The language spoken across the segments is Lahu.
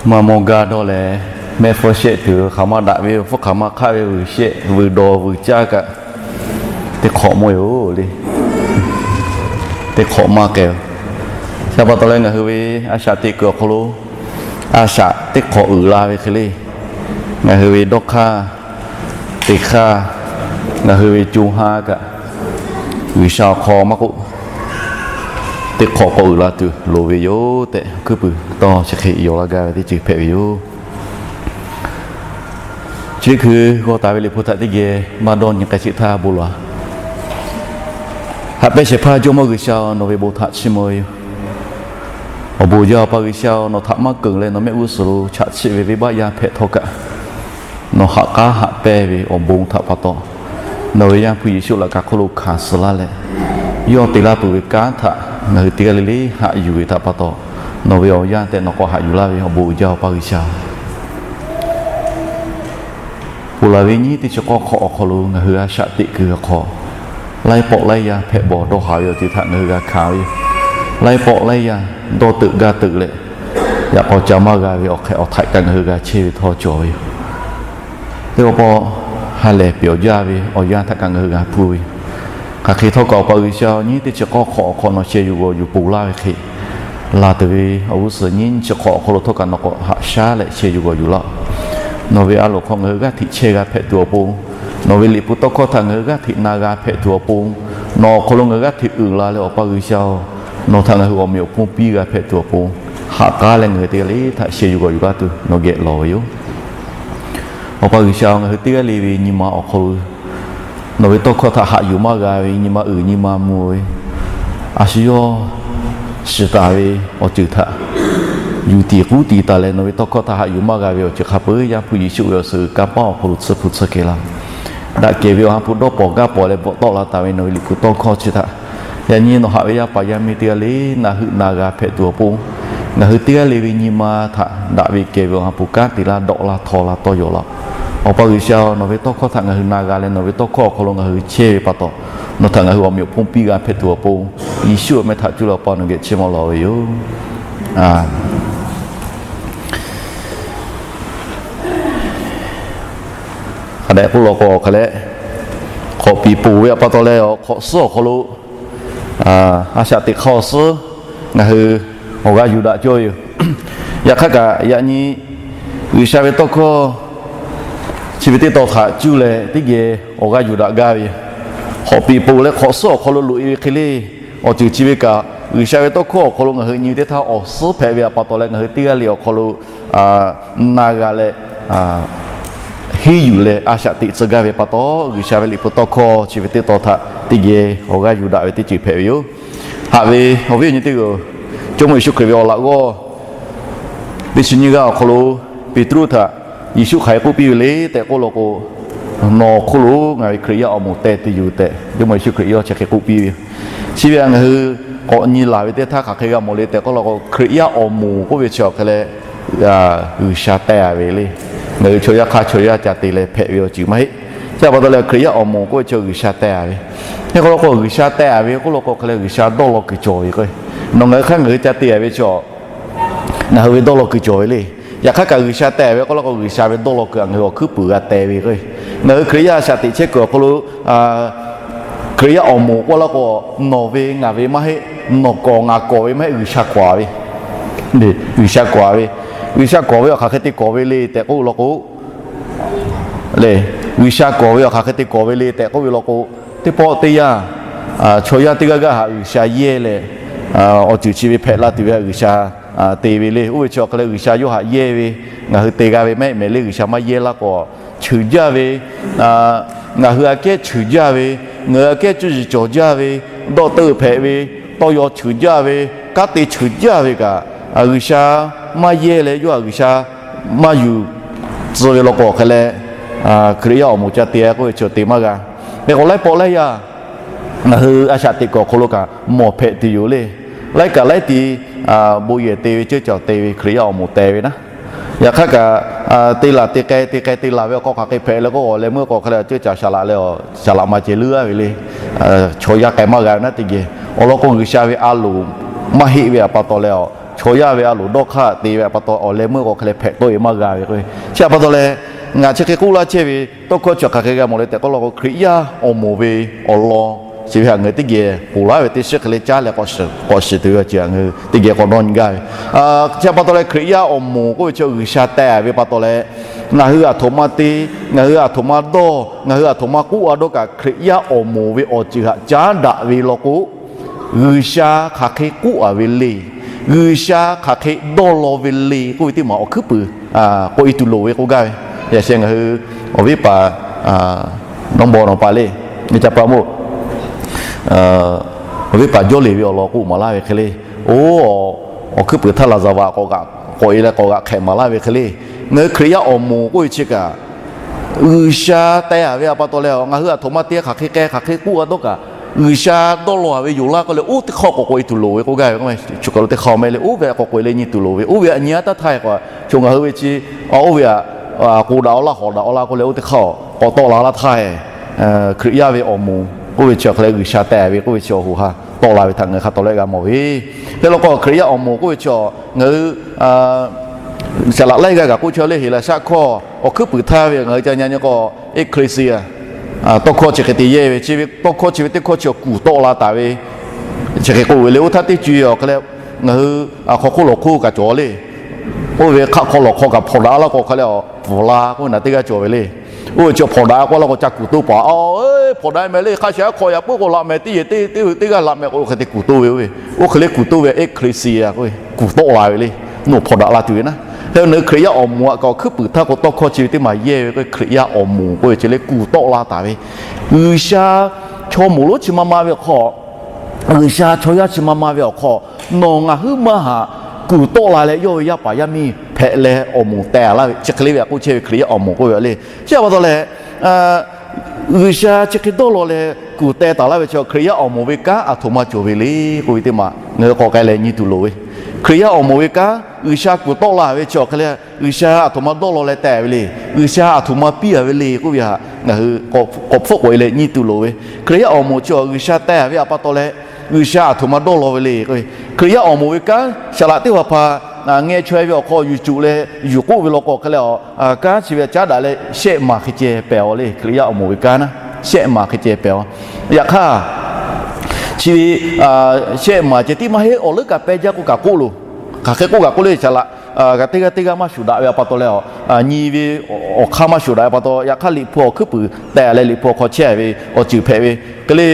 Maˇ mawˇ gaˇ dawˇ leh, mehˆ hpfuhˇ shehˆ tuˬ hk'aˬ ma daꞈ ve, hpfuhˇ hk'aˬ ma hk'aˆ ve, vuiˬ shehˆ vuiˬ dawˬ vuiˬ caˇ kaꞈ, teˇ hk'awꞈ mawˇ yoˬ le. Teˇ hk'awꞈ maˇ k'ai-o. Chi pa taw leh ngaˬ hui ve a shaꞈ teꞈ kuiˬ awˬ hk'aw lo a shaꞈ teˇ hk'awꞈ uiˍ la ve hk'e le, ngaˬ hui ve dawˇ hk'aˇ teˇ hk'aˇ, ngaˬ hui ve co ha kaꞈ, G'uiˬsha awˬ hk'aw maˇ k'oˆ, teˇ hk'awꞈ k'awꞈ uiˍ la tuˬ loˍ ve yoˬ tehꞈ, hkuiˉ puiˍ tawˇ chi hk'e yaw laˇ gaˇ ve teˇ ceuˬ hpehꞈ ve yoˬ. Chi hkui g'aw taˍ ve Liꞈ hpu htaꞈ teˇ geh maˇ dawˇ nyi k'ai sheˍ htaˇ bon lawˬ. Haꞈ pehnˇ shehˍ hpaˇ Jawˇmawˇ G'uiˬsha-oˬ, nawˬ ve bon htaꞈ chiˇ mvuh ve yoˬ. Awˬ bon uiˍ jaˇ Awˬ pa G'uiˬsha-oˬ, nawˬ htaꞈ maˇ keunˍ leh nawˬ mehˆ g'uˇ suhˍ lo chaꞈ chiˆ ve venˇbaˆ yaˇ hpehꞈ htawˇ kaꞈ, nawˬ haꞈ k'aˉ haꞈ pehnˇ ve awˬ bon htaꞈ pa taw, nawˬ ve Yaˇ hpu Yeˍsuˆ laꞈ ka hk'oˆ lo hkanˍ suh laˇ leh, yawˇ te laˇ peuˬ ve kanˉ htaꞈ ngaˬ hui teˇ g'aˇ le le haꞈ yuˬ ve htaꞈ pa taw, nawˬ ve awˬ yanˇ tehꞈ nawˬ k'awꞈ haꞈ yuˬ laˇ ve awˬ bon uiˍ jaˇ Awˬ pa G'uiˬsha. Ponˬ laˬ ve nyiˉ teˇ chi k'awˇ hk'awꞈ awˬ hk'aw lo ngaˬ hui a shaꞈ teꞈ kuiˬ awˬ hk'aw, laiˉ pawˆ laiˉ yaˇ hpehꞈ bawˬ dawˇ haˍ ve awˬ ceuˬ htaꞈ ngaˬ hui g'a hkanˍ ve yoˬ. Laiˉ pawˆ laiˉ yaˇ dawˇ teuꞈ gaˇ teuꞈ leh, yaꞈ k'aw ca maˇ g'a ve awˬ hk'e awˬ htaiꞈ kaꞈ ngaˬ hui g'a chehˇ ve htawˇ cawˬ ve yoˬ. Teˇ pawˆ pawˆ ha lehˬ pehˬ awˬ jaˇ ve awˬ yanˇ htaꞈ kaꞈ ngaˬ hui g'a hpuˇ ve yoˬ. Hk'aˬ hk'e htawˇ kaꞈ Awˬ pa G'uiˬsha, nyiˉ teˇ chi k'awˇ hk'awꞈ awˬ hk'aw nawˬ sheh yuˬ g'awˬ yuˬ ponˬ laˇ ve hk'e, laˬ tuˬ ve awˬ g'uˇ suhˍ nyiˉ chi hk'awꞈ awˬ hk'aw lo htawˇ kaꞈ nawˬ k'awꞈ haꞈ shaˉ leh sheh yuˬ g'awˬ yuˬ laˇ-oˬ. Nawˬ ve a loˍ hk'aw ngaˬ hui g'aˇ hteꞈ chehˇ g'a hpehꞈ tuˬ awˬ pon, nawˬ ve Liꞈ hpu tawˇ hkawˇ htaꞈ ngaˬ hui g'aˇ hteꞈ na g'a hpehꞈ tuˬ awˬ pon, nawˬ awˬ hk'aw lo ngaˬ hui g'aˇ hteꞈ uiˍ la leh Awˬ pa G'uiˬsha-oˬ, nawˬ htaꞈ ngaˬ hui awˬ meꞈ awˬ hponˇ piˇ g'a hpehꞈ tuˬ awˬ pon, haꞈ k'aˉ leh ngaˬ hui teˇ g'aˇ le htaꞈ sheh yuˬ g'awˬ yuˬ laˇ tuˬ nawˬ geh lawˬ ve yoˬ. Awˬ pa G'uiˬsha, ngaˬ hui teˇ g'aˇ le ve nyi ma awˬ hk'aw lo nawˬ ve tawˇ hkawˇ htaꞈ haꞈ yuˬ maˇ g'a ve nyi ma uiˍ nyi ma mvuh ve, a shu yawˇ shiˍ taˍ ve awˬ ceuˬ htaꞈ yuˬ tiˍ k'uˉ tiˍ taˍ leh nawˬ ve tawˇ hkawˇ htaꞈ haꞈ yuˬ maˇ g'a ve awˬ ceuˬ hk'a peu-eˬ Yaˇ hpu Yeˍsuˆ ve awˬ suhˍ kanˇ paˆ awˬ hk'aw lo tsuhˇ hpu tsuhˇ kehˬ laˇ. Daꞈ kehˬ ve awˬ ha hpu dawˇ pawnˍ gaˇ pawnˍ leh bvuhꞈ tawˆ la taˍ ve nawˬ ve Liꞈ hpu tawˇ hkawˇ chi htaꞈ yaꞈ nyi nawˬ haꞈ ve yaˇ paˍ yaˇ miˇ teˇ g'aˇ le na heuˆ na g'a hpehꞈ tuˬ awˬ pon, ngaˬ hui teˇ g'aˇ le ve nyi ma htaꞈ daꞈ ve kehˬ ve awˬ ha hpu kanˉ te laˇ dawꞈ laˇ htaw laˇ tawˇ yaw laˇ. Awˬ pa G'uiˬsha, nawˬ ve tawˇ hkawˇ htaꞈ ngaˬ hui na g'a leh nawˬ ve tawˇ hkawˇ awˬ hk'aw lo ngaˬ hui chehˇ ve pa taw, nawˬ htaꞈ ngaˬ hui awˬ meꞈ awˬ hponˇ piˇ g'a hpehꞈ tuˬ awˬ pon, Yeˍsuˆ awˬ meh htaꞈ cuˇ leh Awˬ pa nawˬ geh chiˇ mvuh lawˬ ve yoˬ. Hk'a dehꞈ k'oˆ law k'o hk'a leh, hk'awꞈ piˍ poˬ ve pa taw leh awˬ hk'awꞈ suhˉ awˬ hk'aw lo a shaꞈ teꞈ hk'aˇ awˬ suhˉ ngaˬ hui awˬ g'aˇ yuˬ daꞈ cawˇ ve yoˬ. Yaꞈ hk'aˇ kaꞈ yaꞈ nyi G'uiˬsha ve tawˇ hkawˇ chi ve teˇ tawn htaꞈ cuˇ leh teˇ geh awˬ g'aˇ yuˬ daꞈ gaˇ ve yoˬ. Hk'awꞈ piˍ poˬ leh hk'awꞈ suhˉ awˬ hk'aw lo loꞈ e ve hk'e le, awˬ ceuˬ chi ve kaꞈ G'uiˬsha ve tawˇ hkawˇ awˬ hk'aw lo ngaˬ hui nyi teˇ htaˇ awˬ suhˉ hpehꞈ ve pa taw leh ngaˬ hui teˇ g'aˇ le awˬ hk'aw lo na g'a leh henˇ yuˬ leh a shaꞈ teꞈ tcuh gaˇ ve pa taw, G'uiˬsha ve Liꞈ hpu tawˇ hkawˇ chi ve teˇ tawn htaꞈ teˇ geh awˬ g'aˇ yuˬ daꞈ ve teˇ ceuˬ hpehꞈ ve yoˬ. Haꞈ ve awˬ viˉ awˬ nyi teˇ g'aˇ-oˬ, Jawˇmawˇ Yeˍsuˆ Hkriꞈ ve awˬ laꞈ g'awˇ teˇ chi nyiˇ g'aˇ awˬ hk'aw lo Peˍtruˆ htaꞈ Yeˍsuˆ hk'aˬ hk'e k'oˆ piˇ ve le tehꞈ k'oˆ law k'o, nawˬ hk'oˆ lo ngaˬ ve Hkriꞈ yaˇ awˬ moˍ teh tuˬ yoˬ tehꞈ Jawˇmawˇ Yeˍsuˆ Hkriꞈ yawˇ chi hk'e k'oˆ piˇ ve yoˬ. Chi ve ngaˬ hui k'awꞈ nyi laˬ ve teˇ htaˇ hk'aˬ hk'e g'a mawˬ le tehꞈ k'oˆ law k'o, Hkriꞈ yaˇ awˬ moˍ k'oˆ ve chi awˬ hk'e leh G'uiˬsha teh a ve le. Ngaˬ hui chaw yaˇ hk'aˇ chaw yaˇ ca te leh hpehꞈ ve awˬ ceuˬ maˇ heˆ. Chi pa taw leh Hkriꞈ yaˇ awˬ moˍ k'oˆ ve chi G'uiˬsha teh a ve. Hk'e k'oˆ law k'o, G'uiˬsha teh a ve k'oˆ law k'o hk'e leh G'uiˬsha dawˇ law kuiˬ cawˬ ve k'o, nawˬ ngaˬ hui hk'aˇ ngaˬ hui ca te a ve chi ngaˬ hui ve dawˇ law kuiˬ cawˬ ve le. Yaꞈ hk'aˇ kaꞈ G'uiˬsha teh ve k'oˆ law k'o, G'uiˬsha ve dawˇ law kuiˬ ngaˬ hui awˬ hkuiˉ puiˍ g'a teh ve k'o, ngaˬ hui Hkriꞈ yaˇ a shaꞈ teꞈ chehˇ kuiˬ awˬ hk'aw lo Hkriꞈ yaˇ awˬ moˍ k'oˆ law k'o, nawˬ ve ngaˬ ve maˇ heˆ, nawˬ kawˍ ngaˬ kawˍ ve maˇ heˆ, G'uiˬsha kawˍ ve. G'uiˬsha kawˍ ve, G'uiˬsha kawˍ ve awˬ hk'aˬ hk'e te kawˍ ve le tehꞈ k'oˆ law k'o, le, G'uiˬsha kawˍ ve awˬ hk'aˬ hk'e te kawˍ ve le tehꞈ k'oˆ ve law k'o, teˇ pawˆ teˇ yanˇ chaw yaˇ teˇ g'aˇ g'aˇ haꞈ G'uiˬsha yehˇ leh, awˬ ceuˬ chi ve hpehꞈ la tuˬ ve haꞈ G'uiˬsha te ve le. Oˇ ve chi awˬ hk'e leh G'uiˬsha yawˇ haꞈ yehˇ ve, ngaˬ hui te g'a ve maˇ heˆ mehˍ le. G'uiˬsha maˇ yehˇ laˇ k'o, cheuˬ jaˇ ve, ngaˬ hui aꞈ kehˉ cheuˬ jaˇ ve, ngaˬ hui aꞈ kehˉ cuˇ yiˍ cawˬ jaˇ ve, dawˇ teuˆ hpehꞈ ve, tawˇ yaw cheuˬ jaˇ ve, kanˉ te cheuˬ jaˇ ve kaꞈ, G'uiˬsha maˇ yehˇ leh yawˇ htaꞈ G'uiˬsha maˇ yuˬ tcuh ve law k'o hk'e leh, Hkriꞈ yaˇ awˬ moˍ ca te k'oˆ ve chi te maˇ g'a. Hk'e k'o laiˉ pawˆ laiˉ yaˇ ngaˬ hui a shaꞈ teꞈ kuiˬ awˬ hk'aw lo kaꞈ mawˬ hpehꞈ tuˬ yoˬ le. Laiˉ kaꞈ laiˉ ti bon yehˬ te ve ceuˇ caˬ te ve Hkriꞈ yaˇ awˬ moˍ teh ve naˉ. Yaꞈ hk'aˇ kaꞈ te laˬ te k'ai te k'ai te laˬ ve awˬ hk'aw hk'aˬ hk'e hpehꞈ leh k'o, awˬ leh meuˇ k'o hk'e leh ceuˇ caˬ shaˍ laꞈ leh, shaˍ laꞈ ma ceh leuˉ a ve le. Chaw yaˇ k'ai maˇ g'a ve naˉ teˇ geh. Awˬ lawn k'o, G'uiˬsha ve a loˍ maˇ heˆ ve pa taw leh, awˬ chaw yaˇ ve a loˍ dawˇ hk'aˇ te ve pa taw, awˬ leh meuˇ k'o hk'e leh hpehꞈ tawˆ e maˇ g'a ve k'o. Chi pa taw leh, ngaˬ chi hk'e k'oˆ laˇ chehˇ ve tawˇ hkawˇ chi hk'aˬ hk'e g'a mawˬ le tehꞈ k'oˆ law k'o, Hkriꞈ yaˇ awˬ moˍ ve awˬ lawn chi ve htaꞈ ngaˬ hui teˇ geh ponˬ laˇ ve teˇ shiˉ hk'e le caˉ leh k'awꞈ shiˍ tuˬ ve awˬ ceuˬ htaꞈ ngaˬ hui teˇ geh k'awꞈ dawˇ nyi gaˇ ve. Chi pa taw leh, Hkriꞈ yaˇ awˬ moˍ k'oˆ ve chi G'uiˬsha teh ve pa taw leh, ngaˬ hui aˬ htoꞈ ma te, ngaˬ hui aˬ htoꞈ ma dawˇ, ngaˬ hui aˬ htoꞈ ma k'oˆ a dawˇ kaꞈ, Hkriꞈ yaˇ awˬ moˍ ve awˬ ceuˬ htaꞈ caˉ daꞈ ve law k'o, G'uiˬsha hk'aˬ hk'e k'oˆ a ve le. G'uiˬsha hk'aˬ hk'e dawˇ law ve le k'oˆ ve teˇ maˬ awˬ hkuiˉ puiˍ k'oꞈ e tuˬ loˍ ve k'oˆ gaˇ ve. Yaꞈ sheh ngaˬ hui awˬ viˉ paˍ, nawˇ baw nawˬ paˍ le, nyi ca pa moˆ, awˬ viˉ paˍ Jawˇleˍ ve awˬ lawn k'oˆ maˍ laˇ ve hk'e le. Oˇ, awˬ hkuiˉ puiˍ htaˇ laˍzaˍvaꞈ k'awꞈ g'aꞈ k'oꞈ e leh k'awꞈ g'aꞈ hk'ehꞈ maˍ laˇ ve hk'e le. Ngaˬ hui Hkriꞈ yaˇ awˬ moˍ k'oˆ ve chi kaꞈ, G'uiˬsha teh a ve pa taw leh, ngaˬ hui aˬ htoꞈ ma te hk'aˬ hk'e k'ai hk'aˬ hk'e k'oˆ a dawˇ kaꞈ, G'uiˬsha dawˇ law a ve yoˬ laˇ k'oˆ leh, oˇ teˇ hk'aˇ k'awꞈ k'oꞈ e tuˬ loˍ ve k'oˆ gaˇ ve. K'o, shu kaˬ lo teˇ hk'aˇ maˇ heˆ le, oˇ ve k'awꞈ k'oꞈ e leh nyi tuˬ loˍ ve. Oˇ ve htaꞈ nyi a taˇ htaˇ e k'o, shu ngaˬ hui ve chi, oˇ ve htaꞈ k'oˆ daꞈ a laˇ hawˍ daꞈ a laˇ k'oˆ leh, oˇ teˇ hk'aˇ k'awꞈ tawˆ la laˇ htaˇ e, Hkriꞈ yaˇ ve awˬ moˍ k'oˆ ve chi awˬ hk'e leh G'uiˬsha teh ve k'oˆ ve chi awˬ hoꞈ ha tawˆ la ve htaꞈ ngaˬ hui hk'a tawˍ leh g'a mawˬ ve. Hk'e law k'o, Hkriꞈ yaˇ awˬ moˍ k'oˆ ve chi ngaˬ hui shaˍ laꞈ laiˉ g'aˇ kaꞈ k'oˆ chehˇ le, Heˍlaˍsaˆ hkawˇ awˬ hkuiˉ puiˍ htaˇ ve ngaˬ hui ca nyi nyi k'o, ekklesia, tawˇ hkawˇ chi hk'e te yehˇ ve, chi ve tawˇ hkawˇ chi ve teˇ hkawˇ chi awˬ kuˬ tawˆ la taˍ ve, chi hk'e k'oˆ ve le. Oˇ htaˇ teˇ co e awˬ hk'e leh, ngaˬ hui hk'aw hk'oˆ lawˬ hk'oˆ kaꞈ cawˬ le. Oˇ ve hk'aˆ hk'aw lawˬ hk'aw kaꞈ hpawnˬ daꞈ laˇ k'o hk'a leh, a, pfuhˍ la k'oˆ ve naˬ teˇ g'aˇ cawˬ ve le. Oˇ ve chi hpawnˬ daꞈ k'oˆ laˇ k'o ca kuˬ to paˍ, a, hpawnˬ daꞈ meh le, hk'a shuˍ a hk'aw yaꞈ puiˉ k'o laꞈ meh teˇ yehˬ teˇ, teˇ g'aˇ laꞈ meh k'o hk'e te kuˬ to ve oˇ ve. Oˇ hk'e le kuˬ to ve, ekklesia k'oˆ ve kuˬ tawˆ la ve le. Nawˬ hpawnˬ daꞈ la tuˬ ve naˉ. Hk'e nawˬ hui Hkriꞈ yaˇ awˬ moˍ a kaꞈ awˬ hkuiˉ puiˍ htaˇ k'o tawˇ hkawˇ chi ve teˇ maˬ yehˇ ve k'o, Hkriꞈ yaˇ awˬ moˍ k'oˆ ve chi le kuˬ tawˆ la taˍ ve. G'uiˬsha chaw moˍ lonˉ chi ma ma ve awˬ hk'aw, G'uiˬsha chaw yaˇ chi ma ma ve awˬ hk'aw, nawˬ ngaˬ huiˉ maˇ haꞈ kuˬ tawˆ la leh yawˇ ve yaˇ paˍ yaˇ miˇ hpehꞈ leh awˬ moˍ teh laˇ ve chi hk'e le ve htaꞈ k'oˆ chehˇ ve Hkriꞈ yaˇ awˬ moˍ k'oˆ ve le. Chi pa taw leh, G'uiˬsha chi hk'e dawˇ law leh kuˬ teh taˍ laˇ ve chi Hkriꞈ yaˇ awˬ moˍ ve kanˉ aˬ htoꞈ ma cawˬ ve le k'oˆ ve teˇ maˬ ngaˬ hui k'awꞈ k'ai leh nyi tuˬ loˍ ve. Hkriꞈ yaˇ awˬ moˍ ve kanˉ G'uiˬsha kuˬ tawˆ la ve chi awˬ hk'e leh, G'uiˬsha aˬ htoꞈ ma dawˇ law leh teh ve le. G'uiˬsha aˬ htoꞈ ma piˇ a ve le k'oˆ ve htaꞈ ngaˬ hui k'awꞈ hpfuhˆ k'oꞈ e leh nyi tuˬ loˍ ve. Hkriꞈ yaˇ awˬ moˍ chi G'uiˬsha teh ve pa taw leh, G'uiˬsha aˬ htoꞈ ma dawˇ law ve le k'oˆ ve. Hkriꞈ yaˇ awˬ moˍ ve kanˉ saˍ laꞈ teˇ hpaˍ hpaˍ ngeh chaweh ve awˬ hk'aw yuˬ cuˬ leh yuˬ k'oˆ ve law k'o hk'e leh, a, kanˉ chi ve caˉ daꞈ leh shehˆ maˬ hk'e ceh pehˍ a le. Hkriꞈ yaˇ awˬ moˍ ve kanˉ naˉ shehˆ maˬ hk'e ceh pehˍ a. Yaꞈ hk'aˇ, chi ve shehˆ maˬ ceh tiˉ maˇ heˆ, awˬ leuˉ kaꞈ peh jaˇ k'oˆ kaꞈ k'oˆ loˬ. Hk'aˬ hk'e k'oˆ kaꞈ k'oˆ le, saˍ laꞈ g'a teˇ g'aˇ teˇ g'aˇ maˇ shuˍ daꞈ ve pa taw leh, a, nyi ve awˬ hk'aˇ maˇ shuˍ daꞈ ve pa taw, yaꞈ hk'aˇ Liꞈ hpu awˬ hkuiˉ puiˍ teh leh Liꞈ hpu awˬ hk'aw chehˇ ve awˬ ceuˬ hpehꞈ ve hk'e le,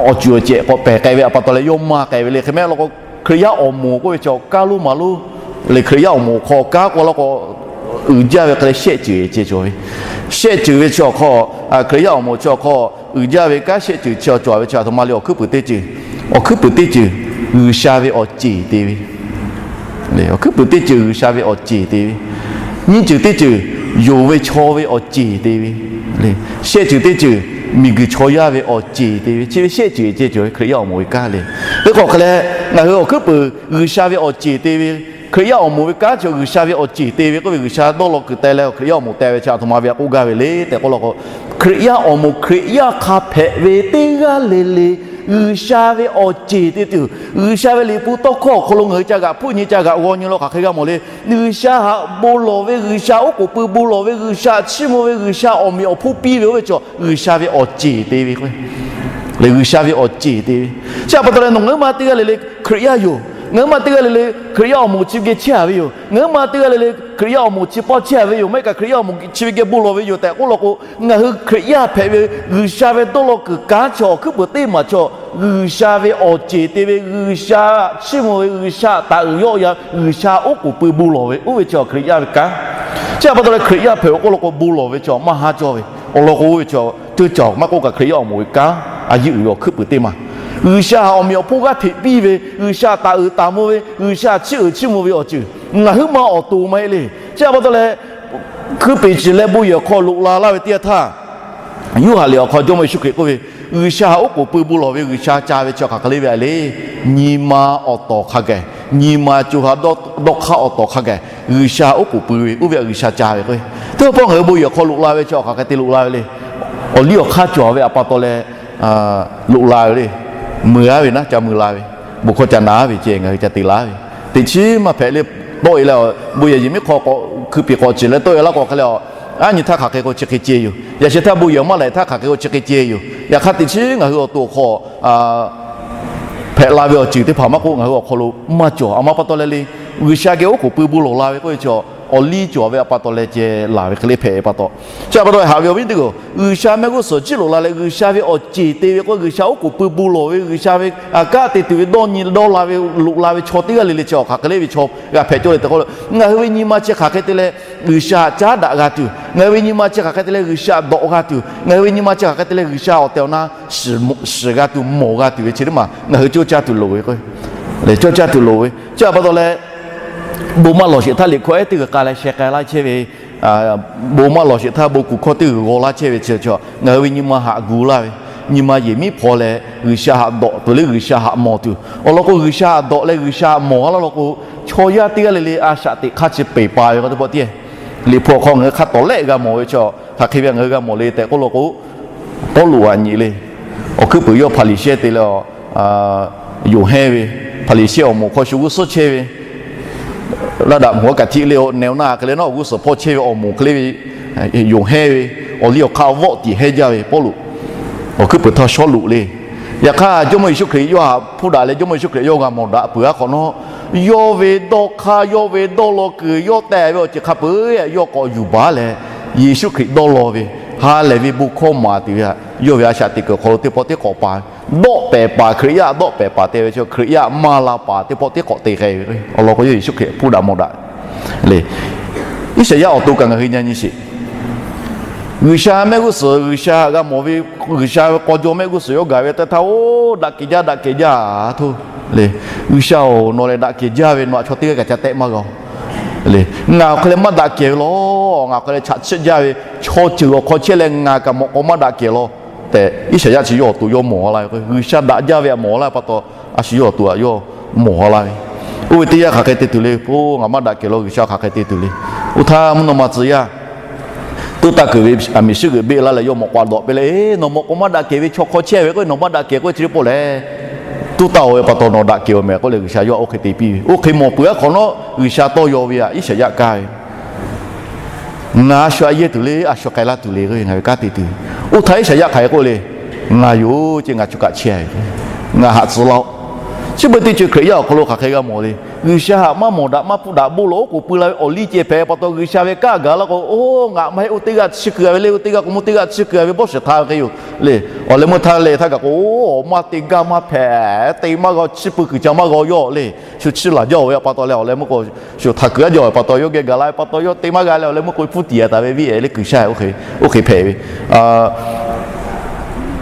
awˬ ceuˬ awˬ cehˬ k'awꞈ pehˬ k'ai ve pa taw leh yawˇ maˇ k'ai ve le. Hk'e meh law k'o, Hkriꞈ yaˇ awˬ moˍ k'oˆ ve chi kanˉ lonˉ maˬ lonˉ le. Hkriꞈ yaˇ awˬ moˍ awˬ hk'aw kanˉ k'oˆ law k'o, uiˍ jaˇ ve hk'e leh shehˆ ceuˬ ceh cawˬ ve. Shehˆ ceuˬ ve chi awˬ hk'aw, Hkriꞈ yaˇ awˬ moˍ chi awˬ hk'aw uiˍ jaˇ ve kanˉ shehˆ ceuˬ chi cawˬ ve chi aˬ htoꞈ ma le. Awˬ hkuiˉ puiˍ teˇ ceuˬ, awˬ hkuiˉ puiˍ teˇ ceuˬ G'uiˬsha ve awˬ ceˬ te ve. Awˬ hkuiˉ puiˍ teˇ ceuˬ G'uiˬsha ve awˬ ceˬ te ve. Nyiˇ ceuˬ teˇ ceuˬ yonˍ ve chaw ve awˬ ceˬ te ve. Shehˆ ceuˬ teˇ ceuˬ miˬguiˬ chaw yaˇ ve awˬ ceˬ te ve. Chi ve shehˆ ceuˬ ceh cawˬ ve Hkriꞈ yaˇ awˬ moˍ ve kanˉ le. Teˇ hk'awꞈ hk'e leh, ngaˬ hui awˬ hkuiˉ puiˍ G'uiˬsha ve awˬ ceˬ te ve, Hkriꞈ yaˇ awˬ moˍ ve kanˉ chi G'uiˬsha ve awˬ ceˬ te ve k'oˆ ve, G'uiˬsha dawˇ law kuˬ teh leh Hkriꞈ yaˇ awˬ moˍ teh ve chi aˬ htoꞈ ma ve htaꞈ k'oˆ gaˇ ve le tehꞈ k'oˆ law k'o, Hkriꞈ yaˇ awˬ moˍ Hkriꞈ yaˇ hk'a hpehꞈ ve teˇ g'aˇ le le G'uiˬsha ve awˬ ceˬ te tuˬ, G'uiˬsha ve Liꞈ hpu tawˇ hkawˇ awˬ hk'aw lo ngaˬ hui ca g'aꞈ hpfuhˆ nyi ca g'aꞈ g'aw nyi law hk'aˬ hk'e g'a mawˬ le. G'uiˬsha htaꞈ bon lawˬ ve, G'uiˬsha oˉ k'oˍ pui bon lawˬ ve, G'uiˬsha chiˇ mvuh ve, G'uiˬsha awˬ meꞈ awˬ hponˇ piˇ ve oˇ ve chi G'uiˬsha ve awˬ ceˬ te ve k'o, le G'uiˬsha ve awˬ ceˬ te ve. Chi pa taw leh nawˬ ngaˬ hui ma teˇ g'aˇ le le Hkriꞈ yaˇ yoˬ. Ngaˬ hui ma teˇ g'aˇ le le Hkriꞈ yaˇ awˬ moˍ chi ve geh chehˇ a ve yoˬ. Ngaˬ hui ma teˇ g'aˇ le le Hkriꞈ yaˇ awˬ moˍ chi pawˇ chehˇ a ve yoˬ. Maˇ heˆ kaꞈ Hkriꞈ yaˇ awˬ moˍ chi ve geh bon lawˬ ve yoˬ tehꞈ k'oˆ law k'o, ngaˬ hui Hkriꞈ yaˇ hpehꞈ ve G'uiˬsha ve dawˇ law kuiˬ kanˉ chi awˬ hkuiˉ puiˍ teˇ maˬ chi G'uiˬsha ve awˬ ceˬ te ve, G'uiˬsha chiˇ mvuh ve, G'uiˬsha taˍ uiˍ yawˆ yan, G'uiˬsha oˉ k'oˍ pui bon lawˬ ve, oˇ ve chi Hkriꞈ yaˇ ve kanˉ. Chi pa taw leh Hkriꞈ yaˇ hpehꞈ ve k'oˆ law k'o bon lawˬ ve chi maˇ haˉ cawˇ ve. Awˬ lawn k'o oˇ ve chi ceuˇ caˬ maˇ k'oˆ kaꞈ Hkriꞈ yaˇ awˬ moˍ ve kanˉ a yeˇ uiˍ ve awˬ hkuiˉ puiˍ teˇ maˬ. G'uiˬsha awˬ meꞈ awˬ hponˇ g'aˇ hteꞈ piˇ ve, G'uiˬsha taˍ uiˍ taˍ mvuh ve, G'uiˬsha chiˇ uiˍ chiˇ mvuh ve awˬ ceuˬ ngaˬ huiˉ ma awˬ to maˇ heˆ le. Chi pa taw leh, hkui peˍ ciˬ leh bon yehˬ awˬ hk'aw loꞈ la laˇ ve teˇ yanˇ htaˇ, Yoˇhanˬ liꞈ awˬ hk'aw Jawˇmawˇ Yeˍsuˆ Hkriꞈ k'oˆ ve, G'uiˬsha oˉ k'oˍ pui bon lawˬ ve G'uiˬsha ca ve chi hk'aˬ hk'e le ve le. Nyi ma awˬ tawˍ hk'a gaˬ, nyi ma co ha dawˇ hk'aˇ awˬ tawˍ hk'a gaˬ G'uiˬsha oˉ k'oˍ pui ve, oˇ ve G'uiˬsha ca ve k'o, teˇ pawˆ ngaˬ hui bon yehˬ hk'aw loꞈ la ve chi hk'aˬ hk'e te loꞈ la ve le. Awˬ liˇ awˬ hk'aˇ cawˬ ve pa taw leh loꞈ la ve le. Mui a ve naˉ ca mui la ve bon hkawˇ ca na ve ceh ngaˬ hui ca te laˇ ve, teꞈ chiˉ maˇ hpehꞈ le. Tawˆ e leh, bon yehˬ yehˬ miˉ hk'aw k'awꞈ hkui piˍ k'awꞈ ciˍ leh tawˆ e laˇ k'o hk'e leh, aˉ nyi htaˇ hk'aˬ hk'e k'o chi hk'e ceh yoˬ. Yaꞈ sheh htaˇ bon yehˬ maˇ lehˬ htaˇ hk'aˬ hk'e k'o chi hk'e ceh yoˬ. Yaꞈ hk'aˇ teꞈ chiˉ ngaˬ hui awˬ to awˬ hk'aw hpehꞈ la ve awˬ ceuˬ teˇ hpaˍ maˇ k'oˆ, ngaˬ hui awˬ hk'aw lo maˇ cawˬ. A ma pa taw leh le, G'uiˬsha geh oˉ k'oˍ pui bon lawˬ la ve k'oˆ ve chaw, awˬ liˇ cawˬ ve a pa taw leh ceh laˬ ve hk'e le hpehꞈ ve pa taw. Chi a pa taw haꞈ ve awˬ viˉ teˇ g'aˇ, G'uiˬsha mehˆ g'uˇ suhˍ ciˉ loꞈ la leh G'uiˬsha ve awˬ ceˬ te ve k'o, G'uiˬsha oˉ k'oˍ pui bon lawˬ ve, G'uiˬsha ve kanˉ te tuˬ ve dawˇ nyi dawˇ la ve, loꞈ la ve chaw teˇ g'aˇ le le chi awˬ hk'aˬ hk'e le ve chaw g'a hpehꞈ cawˇ le tehꞈ k'oˆ lo, ngaˬ hui ve nyi ma chi hk'aˬ hk'e te leh G'uiˬsha caˉ daꞈ g'a tuˬ, ngaˬ hui ve nyi ma chi hk'aˬ hk'e te leh G'uiˬsha dawꞈ g'a tuˬ, ngaˬ hui ve nyi ma chi hk'aˬ hk'e te leh G'uiˬsha awˬ tehˬ awˬ na shiˍ shiˍ g'a tuˬ, mawˬ g'a tuˬ ve chi teˇ maˬ ngaˬ hui cawˇ caˇ tuˬ loˍ ve k'o, le cawˇ caˇ tuˬ loˍ ve. Chi a pa taw leh, bon maˇ lawˬ sheˍ htaˇ liꞈ hkawˇ ehˉ teˇ g'uiˬ k'a leh sheh k'ai laˇ chehˇ ve, bon maˇ lawˬ sheˍ htaˇ bon kuˬ hkawˇ teˇ g'uiˬ g'aw laˇ chehˇ ve chi, ngaˬ hui ve nyi ma haꞈ gu laˇ ve, nyi ma yehˬ miˉ hpaw leh G'uiˬsha haꞈ dawꞈ tuˬ le, G'uiˬsha haꞈ mawˬ tuˬ awˬ lawn k'o, G'uiˬsha haꞈ dawꞈ leh G'uiˬsha haꞈ mawˬ a laˇ law k'o, chaw yaˇ teˇ g'aˇ le le a shaꞈ teꞈ hk'aˇ chi peˬ pa ve k'o teˇ pawˆ tiˉ, liꞈ hpu awˬ hk'aw ngaˬ hui hk'a tawˍ lehˆ g'a mawˬ ve chi, hk'aˬ hk'e ve ngaˬ hui g'a mawˬ le tehꞈ k'oˆ law k'o, Pawˇluꞈ aꞈ nyi le, awˬ hkuiˉ puiˍ yawˇ Hpaˍriˍsehˇ te leh, yonˍ hehnˇ ve, Hpaˍriˍsehˇ awˬ moˍ hk'aw shu g'uˇ suhˉ chehˇ ve, laˇ daꞈ mvuhˬ aˉ kaꞈ tiꞈ le o, neh o na hk'e le nawˉ awˬ g'uˇ suhˍ hpawˇ chehˇ ve awˬ moˍ hk'e le ve, yonˍ hehnˇ ve, awˬ liˇ awˬ hk'aˇ vawˆ tiˍ hehnˇ jaˇ ve Pawˇluꞈ, awˬ hkuiˉ puiˍ htaˇ Sawˉluꞈ le. Yaꞈ hk'aˇ Jawˇmawˇ Yeˍsuˆ Hkriꞈ yawˇ htaꞈ hpuˇ daꞈ leh Jawˇmawˇ Yeˍsuˆ Hkriꞈ yawˇ g'a mawˬ daꞈ peuˬ a hk'awꞈ nawˉ, yawˇ ve dawˇ hk'aˇ, yawˇ ve dawˇ law kuiˬ, yawˇ teh ve awˬ ceuˬ hk'a peuˬ yawˇ k'awꞈ yuˬ baˬ leh, Yeˍsuˆ Hkriꞈ dawˇ law ve, ha lehˬ ve bon hkawˇ maˍ tuˬ ve htaꞈ yawˇ ve a shaꞈ teꞈ kuiˬ awˬ hk'aw lo teˇ pawˆ tiˉ k'awꞈ pa, dawˆ pehˍ paˍ Hkriꞈ yaˇ dawˆ pehˍ paˍ te ve chi Hkriꞈ yaˇ maˇ la paˍ teˇ pawˆ tiˉ k'awꞈ te k'ai ve awˬ lawn k'o, yawˇ Yeˍsuˆ Hkriꞈ hpuˇ daꞈ mawˬ daꞈ le. Iˉsaˍyaˆ awˬ to kaꞈ ngaˬ hui nyi nyi sheˍ. G'uiˬsha mehˆ g'uˇ suhˍ, G'uiˬsha g'a mawˬ ve, G'uiˬsha ve k'aw jaw mehˆ g'uˇ suhˍ yawˇ gaˬ ve teˇ htaˇ, oˇ daꞈ kehˬ jaˇ daꞈ kehˬ jaˇ htoˇ le. G'uiˬsha-oˬ, nawˬ lehˬ daꞈ kehˬ jaˇ ve, nawˬ htaꞈ chaw teˇ g'aˇ kaꞈ ca tehˆ maˇ g'a le. Ngaˬ awˬ hk'aw leh maˇ daꞈ kehˬ ve law, ngaˬ awˬ hk'aw leh chaꞈ chiˆ jaˇ ve, chaw ceuˬ awˬ hk'aw chehˇ leh ngaˬ kaꞈ mawꞈ k'aw maˇ daꞈ kehˬ law tehꞈ, Iˉsaˍyaˆ chi yawˇ awˬ to yawˇ mawˬ a laˇ ve k'o, G'uiˬsha daꞈ jaˇ ve htaꞈ mawˬ a laˇ ve pa taw, a shu yawˇ awˬ to htaꞈ yawˇ mawˬ a laˇ ve. Oˇ ve teˇ yanˇ hk'aˬ hk'e te tuˬ le k'o, ngaˬ maˇ daꞈ kehˬ law, G'uiˬsha hk'aˬ hk'e te tuˬ le. Oˇ htaˇ mvuhˇ naw ma tcuh yaˇ tuˉ taˇ kuiˬ ve aˬ miˍ shiˉ g'euꞈ beˆ laˇ leh yawˇ mawꞈ k'aw dawꞈ piˇ leh, Eˬ, nawˬ mawꞈ k'aw maˇ daꞈ kehˬ ve chaw hk'aw chehˇ ve k'o, nawˬ maˇ daꞈ kehˬ k'oˆ ve chi teˇ pawˆ lehˬ, tuˉ taˇ-oˬ ve pa taw nawˬ daꞈ kehˬ-oˬ mehˍ k'oˆ leh G'uiˬsha yawˇ htaꞈ oˇ hk'e te piˇ ve. Oˇ hk'e mawˬ peuˬ a hk'awꞈ nawˉ, G'uiˬsha tawˇ yaw ve htaꞈ Iˉsaˍyaˆ kaˇ ve, Ngaˬ a shu a yehˇ tuˬ le, a shu k'ai laˇ tuˬ le k'oˆ ve ngaˬ ve kanˉ te tuˬ. Oˇ htaˇ Iˉsaˍyaˆ hk'aˬ hk'e k'oˆ le, Ngaˬ yoˬ, ceh ngaˬ choˬ kaꞈ chehˇ a ve, ngaˬ haꞈ tcuh laˇ-oˆ. Chi beuꞈ teˇ ceuˬ Hkriꞈ yaˇ awˬ hk'aw lo hk'aˬ hk'e g'a mawˬ le. G'uiˬsha htaꞈ maˇ mawˬ daꞈ maˇ hpuˇ daꞈ bon lawˬ oˉ k'oˍ pui la ve awˬ liˇ ceh hpehꞈ pa taw, G'uiˬsha ve kanˉ gaˬ laˇ k'o, oˇ ngaˬ maˇ heˆ, oˇ teˇ g'aˇ chiˇ keu a ve le, oˇ teˇ g'aˇ k'o mawˇ teˇ g'aˇ chiˇ keu a ve bawˇ shiˍ hta ve hk'e yoˬ le. Awˬ leh meuˇ htaˇ leh htaˇ gaˬ k'o, oˇ awˬ maˇ te gaˇ maˇ hpehꞈ, te maˇ g'a, chiˇ pui kuiˬ ca maˇ g'a yawˇ le. Shu chiˇ laˬ jaˇ-oˬ ve pa taw leh awˬ leh meuˇ k'o, shu htaꞈ kuiˬ aˇ jaˇ-oˬ pa taw yawˇ geh gaˬ la ve pa taw yawˇ te maˇ g'a leh awˬ leh meuˇ k'o hpuˇ tiꞈ a taˍ ve viˉ e le G'uiˬsha oˇ hk'e hpehꞈ ve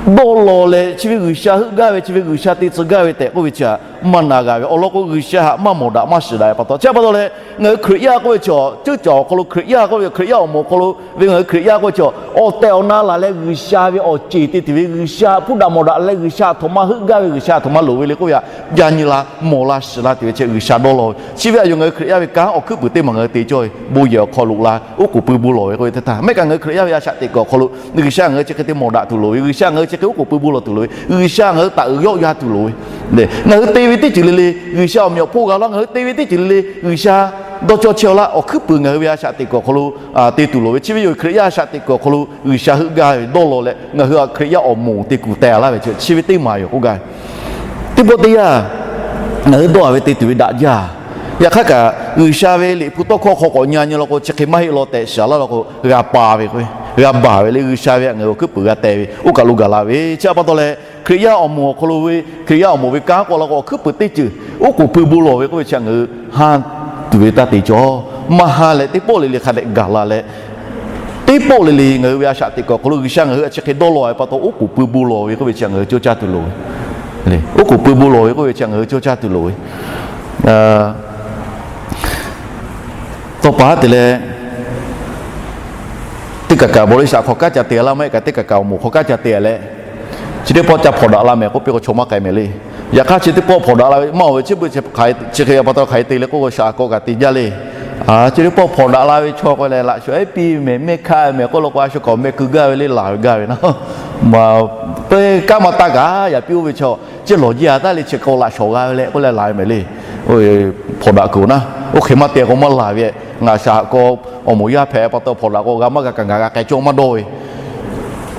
dawˇ law leh chi ve G'uiˬsha heuˆ gaˇ ve, chi ve G'uiˬsha te tcuh gaˇ ve tehꞈ k'oˆ ve chi htaꞈ maˇ na g'a ve awˬ lawn k'o, G'uiˬsha htaꞈ maˇ mawˬ daꞈ maˇ shiˍ daꞈ ve pa taw. Chi pa taw leh ngaˬ hui Hkriꞈ yaˇ k'oˆ ve chaw, ceuˇ caˬ awˬ hk'aw lo Hkriꞈ yaˇ k'oˆ ve, Hkriꞈ yaˇ awˬ moˍ awˬ hk'aw lo ve ngaˬ hui Hkriꞈ yaˇ k'oˆ ve chaw, awˬ tehˬ awˬ na laˬ leh G'uiˬsha ve awˬ ceˬ te tuˬ ve, G'uiˬsha htaꞈ hpuˇ daꞈ mawˬ daꞈ leh G'uiˬsha htaꞈ htoꞈ ma heuˆ gaˇ ve, G'uiˬsha htaꞈ htoꞈ ma loˍ ve le k'oˆ ve htaꞈ ca nyi la mawˬ la shiˍ la tuˬ ve chi G'uiˬsha dawˇ law ve. Chi ve aꞈ yoˬ, ngaˬ hui Hkriꞈ yaˇ ve kanˉ awˬ hkuiˉ puiˍ teˇ maˬ ngaˬ hui te cawˇ ve bon yehˬ awˬ hk'aw loꞈ la oˉ k'oˍ pui bon lawˬ ve k'oˆ ve teˇ htaˇ, mehˆ kaꞈ ngaˬ hui Hkriꞈ yaˇ ve a shaꞈ teꞈ kuiˬ awˬ hk'aw lo G'uiˬsha ngaˬ hui chi hk'e te mawˬ daꞈ tuˬ loˍ ve, G'uiˬsha ngaˬ hui chi hk'e oˉ k'oˍ pui bon lawˬ tuˬ loˍ ve, G'uiˬsha ngaˬ hui taꞈ uiˍ yawˆ ya tuˬ loˍ ve, ngaˬ hui te ve teˇ ceuˬ le le G'uiˬsha awˬ meꞈ awˬ hponˇ g'a laˇ, ngaˬ hui te ve teˇ ceuˬ le le G'uiˬsha dawˇ cawˇ chehˇ-oˆ laˇ, awˬ hkuiˉ puiˍ ngaˬ hui ve a shaꞈ teꞈ kuiˬ awˬ hk'aw lo te tuˬ loˍ ve. Chi ve yoˬ, Hkriꞈ yaˇ a shaꞈ teꞈ kuiˬ awˬ hk'aw lo G'uiˬsha heuˆ gaˇ ve dawˇ law leh ngaˬ hui a Hkriꞈ yaˇ awˬ moˍ te kuˬ teh laˇ ve chi ve teˇ maˬ yoˬ k'oˆ gaˇ ve. Teˇ pawˆ teˇ yanˇ, ngaˬ hui dawˇ a ve te tuˬ ve daꞈ jaˇ. Yaꞈ hk'aˇ kaꞈ G'uiˬsha ve liꞈ hpu tawˇ hkawˇ hk'aw k'awꞈ nyi nyi law k'o, chi hk'e maˇ heˆ law tehꞈ shiˍ laˇ law k'o, g'a pa ve k'o, g'a baˬ ve le. G'uiˬsha ve htaꞈ ngaˬ hui awˬ hkuiˉ puiˍ g'a teh ve oˇ kaˬ lo gaˬ la ve chi pa taw leh, Hkriꞈ yaˇ awˬ moˍ awˬ hk'aw lo ve Hkriꞈ yaˇ awˬ moˍ ve kanˉ k'oˆ la k'o, awˬ hkuiˉ puiˍ teˇ ceuˬ oˉ k'oˍ pui bon lawˬ ve k'oˆ ve chi ngaˬ hui ha tuˬ ve taˇ te cawˇ. Maˇ ha leh teˇ pawˆ le le hk'a dehꞈ gaˬ la leh, teˇ pawˆ le le ngaˬ hui ve a shaꞈ teꞈ kuiˬ awˬ hk'aw lo G'uiˬsha ngaˬ hui a chi hk'e dawˇ law ve pa taw, oˉ k'oˍ pui bon lawˬ ve k'oˆ ve chi ngaˬ hui cawˇ caˇ tuˬ loˍ ve. Oˉ k'oˍ pui bon lawˬ ve k'oˆ ve chi ngaˬ hui cawˇ caˇ tuˬ loˍ ve. Tawˇ pa haˉ te leh, teˇ kaꞈ kaꞈ bawˬ le shaꞈ hk'aw kanˉ ca te laˇ maˇ heˆ kaꞈ, teˇ kaꞈ kaꞈ awˬ moˍ hk'aw kanˉ ca te leh, chi teˇ pawˆ ca hpawnˬ daꞈ la mehˍ k'oˆ piˇ k'o chaw maˇ k'ai mehˍ le. Yaꞈ hk'aˇ chi teˇ pawˆ hpawnˬ daꞈ la ve maˇ oˬ ve, chi beuꞈ chi hk'e pa taw hk'aˬ hk'e te le k'oˆ k'o, shaꞈ k'awꞈ kaꞈ te jaˇ le. Chi teˇ pawˆ hpawnˬ daꞈ la ve chaw k'o lehˬ, laꞈ shuˍ ehˉ piˇ mehˍ, mehˆ hkaˆ mehˍ k'oˆ la k'o, a shu k'awꞈ mehˆ keu gaˇ ve le, laˬ ve gaˇ ve na. Maˇ, kanˉ maˇ taˇ kaꞈ yaꞈ piˇ oˇ ve chaw Ciˇ lawˬ jiˇ a taˉ le, chi hk'e k'o laꞈ shawˍ g'a ve leh k'oˆ leh la ve mehˍ le. Hpawnˬ daꞈ kuiˬ naˉ, oˇ hk'e maˇ te k'o maˇ laˬ ve, ngaˬ shaˍ haꞈ k'aw awˬ moˍ yaˇ hpehꞈ pa taw hpawnˬ daꞈ k'o g'a maˇ g'a kaꞈ ngaˬ g'a k'ai cawˇ maˇ dawˇ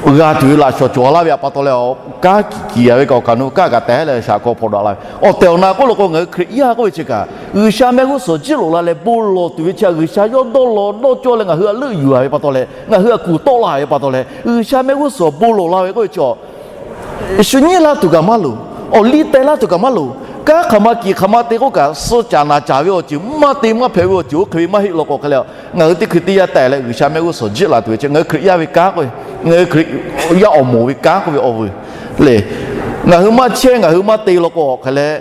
ve g'a tuˬ ve laꞈ shawˍ cawˬ laˇ ve pa taw leh, kanˉ kiˍ kiˍ a ve kaꞈ awˬ kaꞈ nu kanˉ kaꞈ te leh shaˍ haꞈ k'aw hpawnˬ daꞈ la ve. Awˬ tehˬ awˬ na k'oˆ lo k'o, ngaˬ hui Hkriꞈ yaˇ k'oˆ ve chi kaꞈ G'uiˬsha mehˆ g'uˇ suhˍ jiˆ loꞈ la leh bon lawˬ tuˬ ve chi htaꞈ G'uiˬsha yawˇ dawˇ law dawˇ cawˇ leh ngaˬ hui htaꞈ leuˆ yuˬ a ve pa taw leh, ngaˬ hui htaꞈ kuˬ tawˆ la ve pa taw leh, G'uiˬsha mehˆ g'uˇ suhˍ bon lawˬ la ve k'oˆ ve chi shu nyiˇ laˇ tuˬ kaꞈ maˇ loˍ. Awˬ liˇ teh laˇ tuˬ kaꞈ maˇ loˍ. Kanˉ hk'aˬ ma kiˍ hk'aˬ ma te k'oˆ kaꞈ, suh caˍ naˍ caˍ ve awˬ ceuˬ, maˇ te maˇ hpehꞈ ve awˬ ceuˬ oˇ hk'e ve maˇ heˆ law k'o hk'e leh, ngaˬ hui teˇ hkui teˇ yanˇ tehꞈ leh G'uiˬsha mehˆ g'uˇ suhˍ jiˆ la tuˬ ve chi ngaˬ hui Hkriꞈ yaˇ ve kanˉ k'oˆ ve, ngaˬ hui Hkriꞈ yaˇ awˬ moˍ ve kanˉ k'oˆ ve awˬ vuiˬ le. Ngaˬ hui maˇ chehˇ, ngaˬ hui maˇ te law k'o hk'e leh,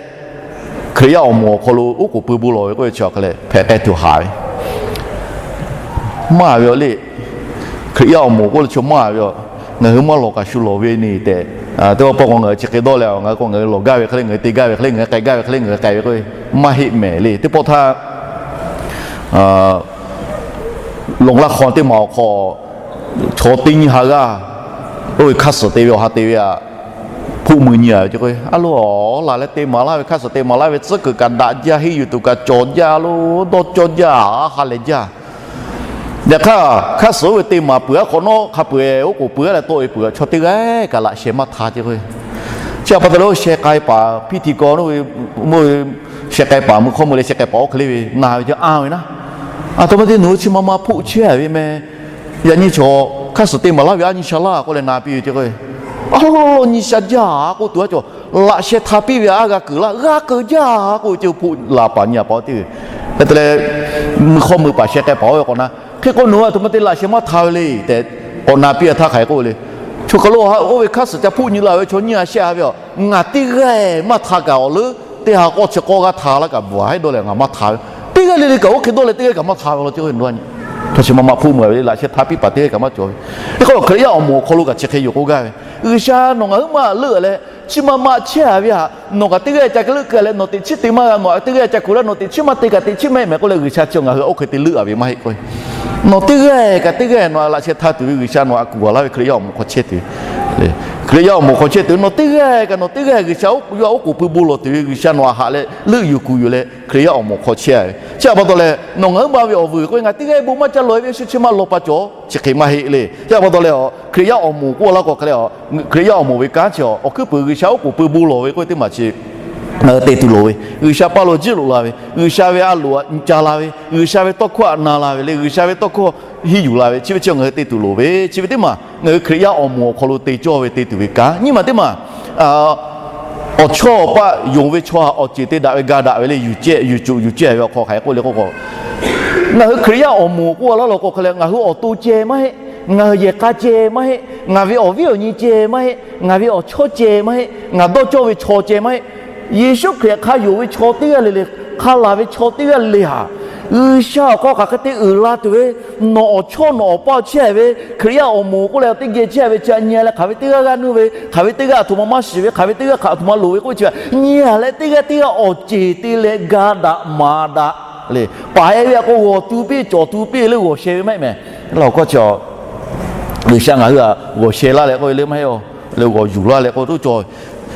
Hkriꞈ yaˇ awˬ moˍ awˬ hk'aw lo oˉ k'oˍ pui bon lawˬ ve k'oˆ ve chi hk'e leh hpehꞈ k'ai tuˬ haˍ ve maˇ ve yoˬ le. Hkriꞈ yaˇ awˬ moˍ k'oˆ lo chaw maˇ ve yoˬ. Ngaˬ hui maˇ lawˬ kaꞈ shu lawˬ ve neˬ tehꞈ, teˇ pawˆ pawˆ k'o ngaˬ hui chi hk'e dawˇ leh, ngaˬ hui k'o ngaˬ hui lawˬ gaˇ ve hk'e le, ngaˬ hui te gaˇ ve hk'e le, ngaˬ hui k'ai gaˇ ve hk'e le, ngaˬ hui k'ai ve k'o maˇ heˆ mehˍ le. Teˇ pawˆ htaˇ, Longˍlaˇ hk'aw teˇ maˬ awˬ hk'aw, chaw teˇ nyi ha g'aˇ, oˇ ve hk'aˇ suhˍ te ve awˬ ha te ve aꞈ, hpoˆ mui nyi a ve ce k'o, a lo awˬ laˬ leh te maˍ laˇ ve, hk'aˇ suhˍ te maˍ laˇ ve tcuhˉ kuiˬ kaꞈ daꞈ jaˇ, henˇ yuˬ tuˬ kaꞈ cawˬ jaˇ lo, dawˇ cawˇ jaˇ, ha lehˬ jaˇ. Yaꞈ hk'aˇ, hk'aˇ suhˍ oˇ ve te maˍ peuˬ aˉ hk'awꞈ nawˉ hk'a peu-eˬ oˉ k'oˍ pui a leh tawˆ ve peuˬ, chaw teˇ g'aˇ kaꞈ laꞈ sheh maˇ htaˇ ce k'o, chi a pa taw leh oˇ sheh k'ai paˍ hpiˇ hti kaw, sheh k'ai paˍ mui hk'aw mui leh sheh k'ai paˍ oˇ hk'e le ve na ve ce anˇ ve naˉ, a htoꞈ ma te nawˬ hui chi ma ma hpoˆ chehˇ ve meh. Yaꞈ nyi chaw hk'aˇ suhˍ te maˍ laˇ ve aˉ nyi sha laˇ k'oˆ leh na piˇ ve ce k'o, a lo lo nyi sha jaˇ k'oˆ tuˬ a cawˬ, laꞈ sheh htaˇ piˇ ve aˉ g'a keunˍ laˇ, g'a keunˍ jaˇ k'oˆ ve ce, hpoˆ laˬ paˍ nyi a paˍ teˇ ve hk'e te leh, mui hk'aw mui paˍ sheh k'ai paˍ oˇ ve k'awꞈ na, hk'e k'o nawˬ hui a htoꞈ ma te laꞈ sheh maˇ htaˇ ve le tehꞈ k'awꞈ na piˇ a htaˇ hk'aˬ hk'e k'oˆ ve le. Chaw hk'aˬ lo oˇ ve hk'aˇ suhˍ ca hpoˆ nyi la ve chaw nyiˇ a shehˆ a ve a, ngaˬ teˇ g'aˇ maˇ htaˇ kaꞈ awˬ leuˉ teˇ ha k'awˇ chi k'awˇ g'aˇ htaˇ laˇ kaꞈ bvuhˬ a heˆ dawˇ leh ngaˬ maˇ htaˇ ve, teˇ g'aˇ le le kaꞈ oˇ hk'e dawˇ leh teˇ g'aˇ kaꞈ maˇ htaˇ ve law ce. Chaw chi ma ma hpoˆ mui ve le, laꞈ sheh htaˇ piˇ paˍ teˇ g'aˇ kaꞈ maˇ cawˬ ve. Teˇ hk'aˇ Hkriꞈ yaˇ awˬ moˍ awˬ hk'aw lo kaꞈ chi hk'e yoˬ k'oˆ gaˇ ve, G'uiˬsha nawˬ ngaˬ huiˉ maˇ leuˆ leh, chi ma ma chehˇ a ve htaꞈ nawˬ kaꞈ teˇ g'aˇ ca leuˆ keu leh nawˬ teꞈ chiˉ te maˇ g'a, nawˬ teˇ g'aˇ ca kuˬ laˇ, nawˬ teꞈ chiˉ maˇ te kaꞈ teꞈ chiˉ maˇ heˆ mehˍ k'oˆ leh G'uiˬsha chi ngaˬ hui oˇ hk'e te leuˆ a ve maˇ heˆ k'o, nawˬ teˇ g'aˇ kaꞈ teˇ g'aˇ nawˬ laꞈ sheh htaˇ tuˬ ve G'uiˬsha nawˬ htaꞈ kuˬ a laˇ ve Hkriꞈ yaˇ awˬ moˍ hk'aw chehˇ tuˬ, Hkriꞈ yaˇ awˬ moˍ hk'aw chehˇ tuˬ nawˬ teˇ g'aˇ kaꞈ nawˬ teˇ g'aˇ G'uiˬsha yawˇ htaꞈ oˉ k'oˍ pui bon lawˬ tuˬ ve G'uiˬsha nawˬ htaꞈ haꞈ leh leuˆ yuˬ kuˬ yuˬ leh Hkriꞈ yaˇ awˬ moˍ hk'aw chehˇ a ve. Chi a pa taw leh nawˬ ngaˬ huiˉ ma ve awˬ vuiˬ k'oˆ ve ngaˬ teˇ g'aˇ bon maˇ ca lawˬ ve shu chi ma lawˬ pa cawˬ chi hk'e maˇ heˆ le. Chi a pa taw leh a Hkriꞈ yaˇ awˬ moˍ k'oˆ laˇ k'o hk'e le, Hkriꞈ yaˇ awˬ moˍ ve kanˉ chi awˬ hkuiˉ puiˍ G'uiˬsha oˉ k'oˍ pui bon lawˬ ve k'oˆ ve teˇ maˬ chi te tuˬ loˍ ve, G'uiˬsha paˇ lo jiˇ loꞈ la ve, G'uiˬsha ve a loˍ ca la ve, G'uiˬsha ve tawˇ hkawˇ htaꞈ na la ve le, G'uiˬsha ve tawˇ hkawˇ henˇ yuˬ la ve, chi ve chi ngaˬ hui te tuˬ loˍ ve, chi ve teˇ maˬ ngaˬ hui Hkriꞈ yaˇ awˬ moˍ awˬ hk'aw lo te cawˇ ve te tuˬ ve kanˉ. Nyiˇ maˬ teˇ maˬ awˬ chawˇ awˬ paˆ yonˍ ve chaw htaꞈ awˬ ceˬ te daꞈ ve ga daꞈ ve le, yuˬ cehˇ yuˬ cuˬ yuˬ cehˇ ve awˬ hk'aw hk'aˬ hk'e k'oˆ le k'oˆ k'o, ngaˬ hui Hkriꞈ yaˇ awˬ moˍ k'oˆ laˇ law k'o hk'e le, ngaˬ hui awˬ to ceh maˇ heˆ, ngaˬ hui yehˬ k'a ceh maˇ heˆ, ngaˬ ve awˬ viˉ awˬ nyi ceh maˇ heˆ, ngaˬ ve awˬ chawˇ ceh maˇ heˆ, ngaˬ dawˇ cawˇ ve chaw ceh maˇ heˆ. Yeˍsuˆ Hkriꞈ hk'a yonˍ ve chaw teˇ g'aˇ le le, hk'a laˬ ve chaw teˇ g'aˇ le htaꞈ G'uiˬsha awˬ hk'aw hk'aˬ hk'e te uiˍ la tuˬ ve, nawˬ awˬ chawˇ nawˬ awˬ paˆ chehˇ ve Hkriꞈ yaˇ awˬ moˍ k'oˆ leh teˇ geh chehˇ ve chi nyi a leh hk'aˬ ve teˇ g'aˇ g'aˇ nuˇ ve, hk'aˬ ve teˇ g'aˇ aˬ htoꞈ ma maˇ shiˍ ve, hk'aˬ ve teˇ g'aˇ hk'aˬ aˬ htoꞈ ma loˍ ve k'oˆ ve chi nyi a leh teˇ g'aˇ teˇ g'aˇ awˬ ceˬ te leh ga daꞈ maˍ daꞈ le. Paˍ e ve a k'o g'awˬ tu piˇ cawˬ tu piˇ le g'awˬ sheh ve maˇ heˆ mehˍ. Laˇ awˬ hkawˇ chi G'uiˬsha ngaˬ hui htaꞈ g'awˬ sheh laˇ leh k'oˆ ve le maˇ heˆ a, le g'awˬ yuˬ laˇ leh k'oˆ ve tuˬ cawˬ.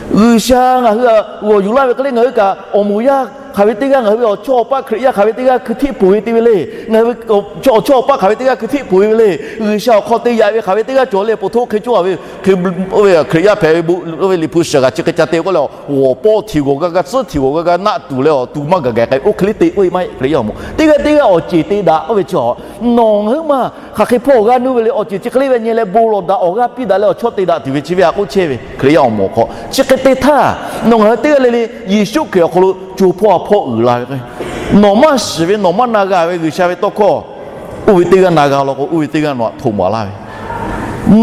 G'uiˬsha ngaˬ hui htaꞈ g'awˬ yuˬ laˇ ve hk'e le ngaˬ hui kaꞈ awˬ moˍ yaˇ hk'aˬ ve teˇ g'aˇ ngaˬ hui ve awˬ chawˇ awˬ paˆ Hkriꞈ yaˇ hk'aˬ ve teˇ g'aˇ hkui hteˆ peuˬ ve te ve le. Ngaˬ hui ve awˬ chawˇ awˬ paˆ hk'aˬ ve teˇ g'aˇ hkui hteˆ peuˬ ve le. G'uiˬsha awˬ hk'aw te yaꞈ ve hk'aˬ ve teˇ g'aˇ cawˬ leh po htoˆ hk'e cawˇ a ve, oˇ ve Hkriꞈ yaˇ hpehꞈ ve bon oˇ ve Liꞈ hpu shiˍ g'a chi hk'e ca te k'oˆ leh, g'awˬ pawˆ htiˍ g'awˬ g'a g'a tcuhˉ htiˍ g'awˬ g'a g'a naˆ tuˬ leh awˬ tu maˇ gaˬ gaˬ k'ai oˇ hk'e le te k'oˆ ve maˇ heˆ. Hkriꞈ yaˇ awˬ moˍ teˇ g'aˇ teˇ g'aˇ awˬ ceˬ te daꞈ k'oˆ ve chi nawˬ ngaˬ huiˉ maˬ hk'aˬ hk'e hpawˇ g'a nuˇ ve le, awˬ ceˬ chi hk'e le ve nyi leh bon lawˬ daꞈ awˬ g'aˇ piˇ daꞈ leh awˬ chawˇ te daꞈ tuˬ ve chi ve a k'oˆ chehˇ ve Hkriꞈ yaˇ awˬ moˍ awˬ hk'aw. Chi hk'e te htaˇ, nawˬ ngaˬ hui teˇ g'aˇ le le Yeˍsuˆ Hkriꞈ awˬ hk'aw lo co hpawˇ a hpawˇ uiˍ la ve k'o, nawˬ maˇ shiˍ ve nawˬ maˇ na g'a ve G'uiˬsha ve tawˇ hkawˇ, oˇ ve teˇ g'aˇ na g'a law k'o oˇ ve teˇ g'aˇ nawˬ htaꞈ hto maˍ laˇ ve,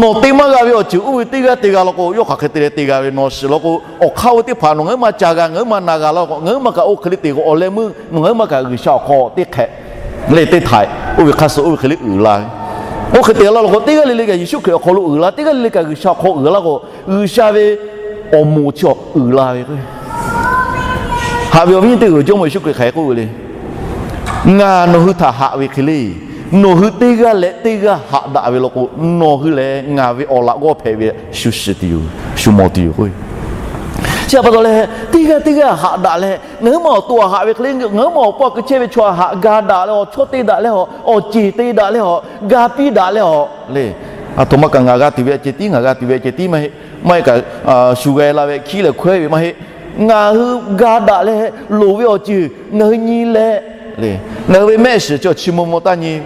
nawˬ te maˇ g'a ve awˬ ceuˬ oˇ ve teˇ g'aˇ te g'a law k'o, yawˇ hk'aˬ hk'e te leh te g'a ve nawˬ shiˍ law k'o, awˬ hk'aˇ oˇ ve teˇ hpaˍ nawˬ ngaˬ huiˉ maˬ ca g'a, ngaˬ huiˉ maˬ na g'a laˇ k'o, ngaˬ huiˉ maˬ kaꞈ oˇ hk'e le te k'o, awˬ leh meuˇ nawˬ ngaˬ huiˉ maˬ kaꞈ G'uiˬsha awˬ hk'aw teˇ hk'ehꞈ leh teˇ htaiꞈ oˇ ve hk'aˇ suh oˇ ve hk'e le uiˍ la ve. Oˇ hk'e te laˇ law k'o, teˇ g'aˇ le le kaꞈ Yeˍsuˆ Hkriꞈ awˬ hk'aw lo uiˍ la, teˇ g'aˇ le le kaꞈ G'uiˬsha awˬ hk'aw uiˍ la k'o, G'uiˬsha ve awˬ moˍ chi uiˍ la ve k'o, haꞈ ve awˬ viˉ teˇ g'uiˬ Jawˇmawˇ Yeˍsuˆ Hkriꞈ hk'aˬ hk'e k'oˆ ve le. Ngaˬ nawˬ hui htaꞈ haꞈ ve hk'e le, nawˬ hui teˇ g'aˇ leh teˇ g'aˇ haꞈ daꞈ ve law k'o, nawˬ hui lehˬ ngaˬ ve awˬ laꞈ g'awˇ hpehꞈ ve shu shiˍ tuˬ yoˬ, shu mawˬ tuˬ yoˬ k'o, Chi pa taw leh, teˇ g'aˇ teˇ g'aˇ haꞈ daꞈ leh, ngaˬ huiˉ ma awˬ to haꞈ haꞈ ve hk'e le, ngaˬ huiˉ ma awˬ pa awˬ keu chehˇ ve chaw haꞈ ga daꞈ leh, awˬ chawˇ te daꞈ leh awˬ, awˬ ceˬ te daꞈ leh awˬ, ga piˇ daꞈ leh awˬ le. Aˬ htoꞈ ma kaꞈ ngaˬ g'a tuˬ ve ceh tiˉ, ngaˬ g'a tuˬ ve ceh tiˉ maˇ heˆ. Maˇ heˆ kaꞈ, shu g'a la ve hkiˉ leh hkawehˉ ve maˇ heˆ. Ngaˬ hui ga daꞈ leh loˍ ve awˬ ceuˬ ngaˬ hui nyi leh le, ngaˬ hui ve mehˆ shiˍ chi awˬ chi maw maw taˇ nyi.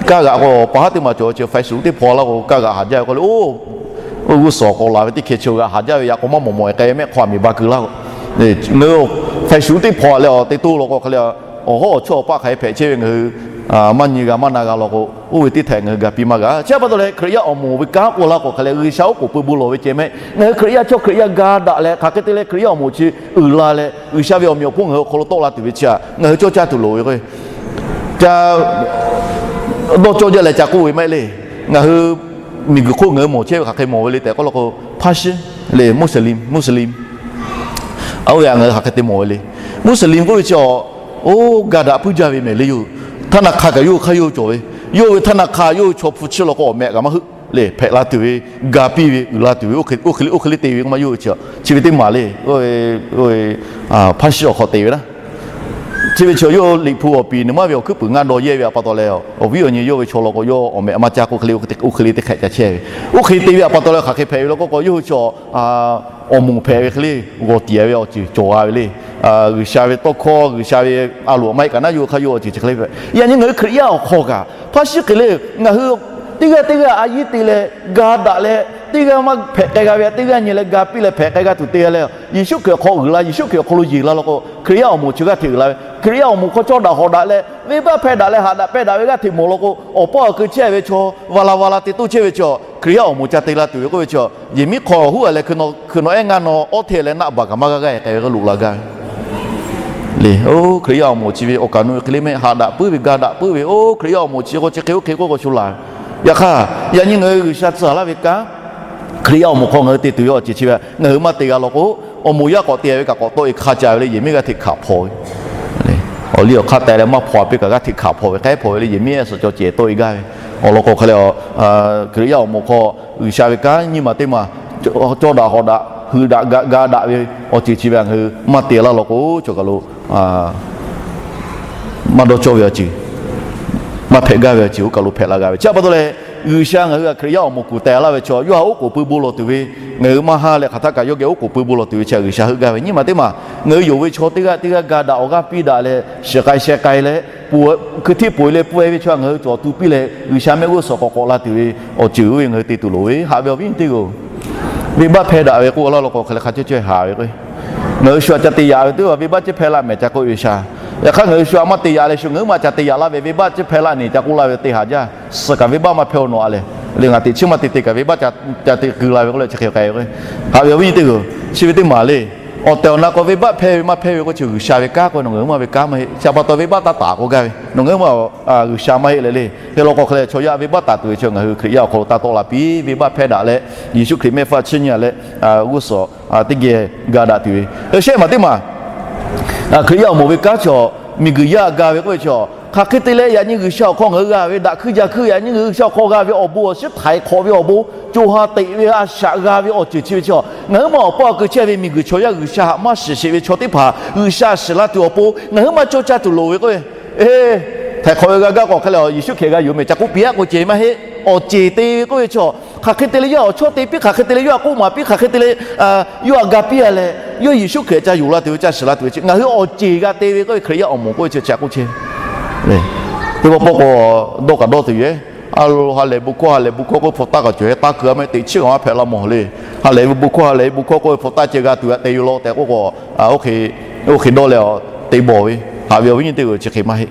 Kaˇ g'aꞈ k'o, pa haˉ teˇ maˬ cawˬ chi Facebook teˇ hpaw la k'o, kaˇ g'aꞈ haˍ jaˇ ve k'o le, oˇ, g'uˇ suhˍ k'awꞈ laˬ ve teˇ hkeh chi g'aꞈ haˍ jaˇ ve yaꞈ k'aw maˇ mawˬ mawˬ e k'ai mehˆ hk'aw a miˬ ba keu laˇ k'o, Facebook teˇ hpaw leh awˬ te toˇ law k'o hk'e le, awˬ hawˉ awˬ chawˇ awˬ paˆ hk'aˬ hk'e hpehꞈ chehˇ ve ngaˬ hui maˇ nyi g'a maˇ na g'a law k'o, oˇ ve teˇ htaiꞈ ngaˬ hui ga piˇ maˇ g'a. Chi pa taw leh Hkriꞈ yaˇ awˬ moˍ ve kanˉ k'oˆ laˇ k'o hk'e le, G'uiˬsha oˉ k'oˍ pui bon lawˬ ve ceh mehˆ. Ngaˬ hui Hkriꞈ yaˇ chaw Hkriꞈ yaˇ ga daꞈ leh hk'aˬ hk'e te leh Hkriꞈ yaˇ awˬ moˍ chi uiˍ la leh G'uiˬsha ve awˬ meꞈ awˬ hponˇ ngaˬ hui awˬ hk'aw lo tawˆ la tuˬ ve chi htaꞈ ngaˬ hui cawˇ caˇ tuˬ loˍ ve k'o, ca dawˇ cawˇ jaˇ leh ca k'oˆ ve maˇ heˆ le. Ngaˬ hui miˬguiˬ hk'oˆ ngaˬ hui mawˬ chehˇ ve hk'aˬ hk'e mawˬ ve le tehꞈ k'oˆ law k'o, hpaˇ shiˉ le, Muslim, Muslim, oˇ ve htaꞈ ngaˬ hui hk'aˬ hk'e te mawˬ ve le. Muslim k'oˆ ve chi awˬ, oˇ, ga daꞈ puiˉ jaˇ ve mehˍ le yoˬ. Htaˇ na hk'a kaꞈ yawˇ hui hk'aˇ yawˇ hui cawˬ ve, yawˇ ve htaˇ na hk'a yawˇ hui chaw hpu chiˇ law k'o awˬ mehꞈ kaꞈ maˇ heuˆ le, hpehꞈ la tuˬ ve, ga piˇ ve, uiˍ la tuˬ ve, oˇ hk'e le oˇ hk'e le te ve k'o maˇ yawˇ hui chi, chi ve teˇ maˬ le, hpaˇ shiˉ awˬ hk'aw te ve naˉ. Chi ve chi yawˇ Liꞈ hpu awˬ piˍ naˍ maˇ ve awˬ hkuiˉ puiˍ ngaˇ daw yehˇ ve a pa taw leh, awˬ viˉ awˬ nyi yawˇ ve chaw law k'o yawˇ awˬ mehꞈ maˇ caˇ k'o hk'e le, oˇ hk'e le teˇ hk'ehꞈ ca chehˇ ve. Oˇ hk'e te ve a pa taw leh hk'aˬ hk'e hpehꞈ ve law k'o, yawˇ hui chi awˬ moˍ hpehꞈ ve hk'e le, g'awˬ tiˍ ve awˬ ceuˬ cawˬ g'a ve le. G'uiˬsha ve tawˇ hkawˇ, G'uiˬsha ve a loꞈ maˇ heˆ kaꞈ naˉ yawˇ hui hk'aˇ yawˇ awˬ ceuˬ chi hk'e le ve. Yaꞈ nyi ngaˬ hui Hkriꞈ yaˇ awˬ hk'aw kaꞈ hpaˇ shiˉ hk'e le, ngaˬ hui teˇ g'aˇ teˇ g'aˇ a yiˉ te leh ga daꞈ leh, teˇ g'aˇ maˇ hpehꞈ k'ai g'a ve, teˇ g'aˇ nyi leh ga piˇ leh hpehꞈ k'ai g'a tuˬ te g'a leh, Yeˍsuˆ Hkriꞈ awˬ hk'aw uiˍ la, Yeˍsuˆ Hkriꞈ awˬ hk'aw lo yeˬ la law k'o, Hkriꞈ yaˇ awˬ moˍ chi g'aˇ hteꞈ uiˍ la ve. Hkriꞈ yaˇ awˬ moˍ hk'aw cawˇ daꞈ hawˍ daꞈ leh, venˇbaˆ hpehˇ daꞈ leh haꞈ daꞈ pehˇ daꞈ ve g'aˇ hteꞈ mawˬ law k'o, awˬ paˇ awˬ keu chehˇ ve chaw, va la va la te toˇ chehˇ ve chaw, Hkriꞈ yaˇ awˬ moˍ ca te la tuˬ ve k'oˆ ve chi, yehˬ miˉ hk'aw huˉ a leh hkui nawˬ ehˉ ngaˇ nawˬ awˉ hteˇ leh naˆ baˬ kaꞈ maˇ g'aˇ g'aˇ e k'ai ve k'o loꞈ la gaˇ ve le. Oˇ, Hkriꞈ yaˇ awˬ moˍ chi ve awˬ kaˍ nu hk'e le mehˆ, haꞈ daꞈ puiˉ ve, ga daꞈ puiˉ ve, oˇ, Hkriꞈ yaˇ awˬ moˍ chi k'o chi hk'e oˇ hk'e k'oˆ k'o shu laˬ ve. Yaꞈ hk'aˇ, yaꞈ nyi ngaˬ hui G'uiˬsha tcuh laˇ ve kanˉ, Hkriꞈ yaˇ awˬ moˍ hk'aw ngaˬ hui te tuˬ ve awˬ ceuˬ chi ve, ngaˬ hui maˇ te g'a law k'o, awˬ moˍ yaˇ k'awꞈ te ve kaꞈ k'awꞈ tawˆ e hk'a ca ve le, yehˬ miˉ g'aˇ hteꞈ hkanˍ hpaw ve. Awˬ liˇ awˬ hk'aˇ teh leh maˇ hpaw a piˇ kaꞈ g'aˇ hteꞈ hkanˍ hpaw ve, k'ehˉ hpaw ve le, yehˬ miˉ ehˉ suhˍ cawˬ cehˬ tawˆ e gaˇ ve. Awˬ lawn k'o hk'e le, Hkriꞈ yaˇ awˬ moˍ hk'aw G'uiˬsha ve kanˉ nyiˇ maˬ teˇ maˬ cawˇ daꞈ hawˍ daꞈ, hui daꞈ ga daꞈ ve awˬ ceuˬ chi ve ngaˬ hui maˇ te laˇ law k'o, chaw kaˬ lo maˇ dawˇ cawˇ ve awˬ ceuˬ, maˇ hpehꞈ gaˇ ve awˬ ceuˬ oˇ kaˬ lo hpehꞈ la g'a ve. Chi pa taw leh, G'uiˬsha ngaˬ hui a Hkriꞈ yaˇ awˬ moˍ kuˬ teh laˇ ve chaw, yawˇ htaꞈ oˉ k'oˍ pui bon lawˬ tuˬ ve, ngaˬ hui maˇ haˇ leh hk'aˬ htaˇ kaꞈ yawˇ geh oˉ k'oˍ pui bon lawˬ tuˬ ve chi G'uiˬsha heuˆ gaˇ ve. Nyiˇ maˬ teˇ maˬ ngaˬ hui yonˍ ve chaw teˇ g'aˇ teˇ g'aˇ ga daꞈ awˬ g'aˇ piˇ daꞈ leh, shiˍ k'ai sheh k'ai leh, hkui htiˇ poˬ e leh pfuhˇ e ve chaw ngaˬ hui cawˬ tu piˇ leh G'uiˬsha mehˆ g'uˇ suhˍ k'awꞈ k'awꞈ la tuˬ ve awˬ ceuˬ oˇ ve ngaˬ hui te tuˬ loˍ ve. Haꞈ ve awˬ viˉ teˇ g'aˇ, venˇbaˆ hpehˇ daꞈ ve k'oˆ laˇ law k'o hk'e le hk'a cawˇ cawˇ haˍ ve k'o, ngaˬ hui shu aꞈ ca te yaꞈ ve teˇ g'aˇ venˇbaˆ ciˉ hpehˇ laˇ mehˍ ca k'oˆ ve sha. Yaꞈ hk'aˇ ngaˬ hui shu aꞈ maˇ te yaꞈ leh shu ngaˬ hui maˇ ca te yaꞈ laˇ ve, venˇbaˆ ciˉ hpehˇ laˇ ne ca k'oˆ laˇ ve teˇ haˍ jaˇ. Suhˍ kaꞈ venˇbaˆ maˇ hpehˇ nawˬ a leh, le ngaˬ teꞈ chiˉ maˇ te te kaꞈ venˇbaˆ ca te keu la ve k'oˆ leh chi hk'e k'ai ve k'o, haꞈ ve awˬ viˉ teˇ g'aˇ, chi ve teˇ maˬ le. Awˬ tehˬ awˬ na k'o venˇbaˆ hpehˇ ve maˇ hpehˇ ve k'o chi G'uiˬsha ve kanˉ k'o, nawˬ ngaˬ hui maˇ ve kanˉ maˇ heˆ. Chi pa taw venˇbaˆ taˇ taˍ k'oˆ gaˇ ve, nawˬ ngaˬ hui maˇ G'uiˬsha maˇ heˆ leh le. Hk'e law k'o hk'e le chaw yaˇ venˇbaˆ taˍ tuˬ ve chi ngaˬ hui Hkriꞈ yaˇ awˬ hk'aw lo taˇ tawˆ la piˇ, venˇbaˆ hpehˇ daꞈ leh, Yeˍsuˆ Hkriꞈ mehˆ hpfuhˇ chiˇ nyi leh g'uˇ suhˍ teˇ geh ga daꞈ tuˬ ve. Shehˆ maˬ teˇ maˬ, Hkriꞈ yaˇ awˬ moˍ ve kanˉ chaw, miˬguiˬ yaˇ ga ve k'oˆ ve chaw, hk'aˬ hk'e te leh yaꞈ nyi G'uiˬsha awˬ hk'aw ngaˬ hui g'a ve daꞈ hkuiˇ ja hkuiˇ, yaꞈ nyi G'uiˬsha awˬ hk'aw g'a ve awˬ bon awˬ shiˉ htaiˍ hk'awꞈ ve awˬ bon, co ha teꞈ ve a shaꞈ g'a ve awˬ ceuˬ chi ve chaw, ngaˬ hui maˇ awˬ paˇ awˬ keu chehˇ ve miˬguiˬ chaw yaˇ G'uiˬsha htaꞈ maˇ shiˍ sheˍ ve chaw teˇ hpaˍ G'uiˬsha shiˍ la tuˬ awˬ pon ngaˬ hui maˇ cawˇ caˇ tuˬ loˍ ve k'o, htaiˍ hk'awꞈ ve g'a gaˇ k'o hk'e le, Yeˍsuˆ Hkriꞈ g'a yuˬ mehˍ ca k'oˆ piˇ-aˆ k'o ceh maˇ heˆ. Awˬ ceˬ te ve k'oˆ ve chaw, hk'aˬ hk'e te leh yawˇ awˬ chawˇ te piˇ, hk'aˬ hk'e te leh yawˇ htaꞈ k'oˆ maˍ piˇ, hk'aˬ hk'e te leh yawˇ htaꞈ ga piˇ a leh, yawˇ Yeˍsuˆ Hkriꞈ ca yuˬ la tuˬ ve, ca shiˍ la tuˬ ve chi ngaˬ hui awˬ ceˬ g'a te ve k'oˆ ve Hkriꞈ yaˇ awˬ moˍ k'oˆ ve chi ca k'oˆ chehˇ ve. Teˇ pawˆ pawˆ k'o dawˇ kaꞈ dawˇ tuˬ yoˬ. A lo ha lehˬ bon hkawˇ, ha lehˬ bon hkawˇ k'oˆ ve hpu taˇ kaꞈ cawˬ-e, taˇ keu a mehˆ teꞈ chiˉ kaꞈ maˇ hpehꞈ la mawˬ le. Ha lehˬ ve bon hkawˇ, ha lehˬ ve bon hkawˇ k'oˆ ve hpu taˇ ceh g'a tuˬ g'a te yoˬ law tehꞈ k'oˆ k'o, oˇ hk'e dawˇ leh te bawˬ ve. Haꞈ ve awˬ viˉ nyi teˇ g'aˇ, chi hk'e maˇ heˆ.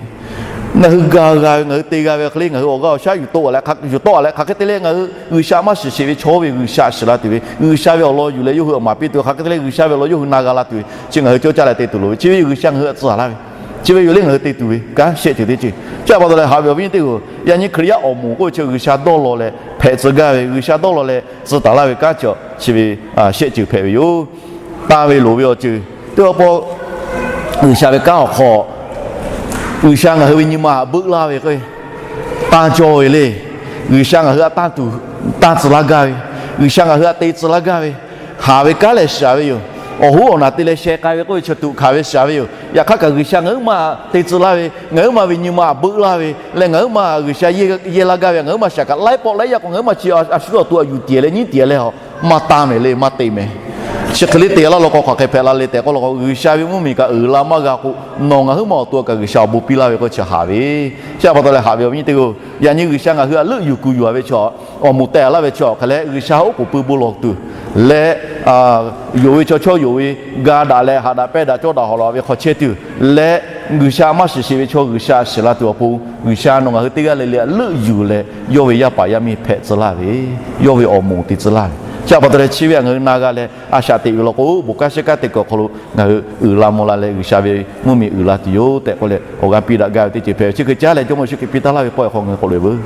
Ngaˬ hui ga g'a ve, ngaˬ hui te g'a ve hk'e le, ngaˬ hui awˬ g'aˇ awˬ shaˉ yuˬ tawˆ a leh, yuˬ tawˆ a leh hk'aˬ hk'e te leh ngaˬ hui G'uiˬsha maˇ shiˍ sheˍ ve chaw ve G'uiˬsha shiˍ la tuˬ ve, G'uiˬsha ve awˬ lawn yuˬ leh yawˇ hui awˬ maˍ piˇ tuˬ ve, hk'aˬ hk'e te leh G'uiˬsha ve awˬ lawn yawˇ hui na g'a la tuˬ ve chi ngaˬ hui cawˇ caˇ leh te tuˬ loˍ ve. Chi ve G'uiˬsha ngaˬ hui htaꞈ tcuh laˇ ve. Chi ve yoˬ le ngaˬ hui te tuˬ ve kanˉ shehˆ ceuˬ teˇ ceuˬ. Chi pa taw leh haꞈ ve awˬ viˉ nyi teˇ g'aˇ, yaꞈ nyi Hkriꞈ yaˇ awˬ moˍ k'oˆ ve chi G'uiˬsha dawˇ law leh hpehꞈ tcuh gaˇ ve, G'uiˬsha dawˇ law leh tcuh taˍ laˇ ve kanˉ chi ve shehˆ ceuˬ hpehꞈ ve yoˬ. Tanˇ ve loˍ ve awˬ ceuˬ teˇ pawˆ pawˆ, G'uiˬsha ve kanˉ awˬ hk'aw, G'uiˬsha ngaˬ hui ve nyi ma htaꞈ beuˆ laˇ ve k'o, tanˇ cawˇ ve le. G'uiˬsha ngaˬ hui htaꞈ tanˇ tuˬ, tanˇ tcuh laˇ gaˇ ve, G'uiˬsha ngaˬ hui htaꞈ te tcuh laˇ gaˇ ve, haˍ ve kanˉ lehˬ shiˍ ve yoˬ. Awˬ hoˉ awˬ naˬ te leh sheh k'ai ve k'oˆ ve chi tuꞈ hkanˍ ve shaˍ ve yoˬ. Yaꞈ hk'aˇ kaꞈ G'uiˬsha ngaˬ huiˉ ma te tcuh laˇ ve, ngaˬ huiˉ ma ve nyi ma htaꞈ beuˆ laˇ ve leh ngaˬ huiˉ ma G'uiˬsha yehˇ laˇ gaˇ ve, ngaˬ huiˉ ma shaˍ kaꞈ laiˉ pawˆ laiˉ yaˇ k'o ngaˬ huiˉ ma chi a shu awˬ to a yuˬ tiˍ leh nyiˉ tiˍ leh a maˇ taˇ mehˍ le, maˇ te mehˍ. Chi hk'e le te laˇ law k'o hk'aˬ hk'e hpehꞈ la le tehꞈ k'oˆ law k'o, G'uiˬsha ve mvuhˇmiˬ kaꞈ uiˍ la maˇ g'a k'o, nawˬ ngaˬ huiˉ ma awˬ to kaꞈ G'uiˬsha awˬ bon piˇ laˇ ve k'o chi haꞈ ve. Chi pa taw leh haꞈ ve awˬ viˉ nyi teˇ g'aˇ-oˬ, yaꞈ nyi G'uiˬsha ngaˬ hui htaꞈ leuˆ yuˬ kuˬ yuˬ-a ve chi awˬ moˍ teh laˇ ve chi hk'e leh G'uiˬsha oˉ k'oˍ pui bon lawˬ tuˬ leh, yonˍ ve chaw chaw yonˍ ve ga daꞈ leh haꞈ daꞈ pehnˇ daꞈ cawˇ daꞈ hawˍ laˬ ve hk'aw chehˇ tuˬ leh, G'uiˬsha maˇ shiˍ sheˍ ve chaw G'uiˬsha shiˍ la tuˬ awˬ pon, G'uiˬsha nawˬ ngaˬ hui teˇ g'aˇ le le htaꞈ leuˆ yuˬ leh yawˇ ve yaˇ paˍ yaˇ miˇ hpehꞈ tcuh laˇ ve, yawˇ ve awˬ moˍ te tcuh laˇ ve. Chi pa taw leh chi ve htaꞈ ngaˬ hui na g'a leh a shaꞈ teꞈ ve law k'o, bon kanˉ shiˉ kanˉ te kuiˬ awˬ hk'aw lo ngaˬ hui uiˍ la mvuh la leh G'uiˬsha ve mvuhˇmiˬ uiˍ la tuˬ yoˬ tehꞈ k'oˆ leh awˬ g'aˇ piˇ daꞈ gaˇ ve teˇ ceuˬ hpehꞈ ve. Chi hk'e caˉ leh Jawˇmawˇ Yeˍsuˆ Hkriꞈ piˇ taˍ laˇ ve pawehˇ hk'aw ngaˬ hui k'oˆ le veuˬ.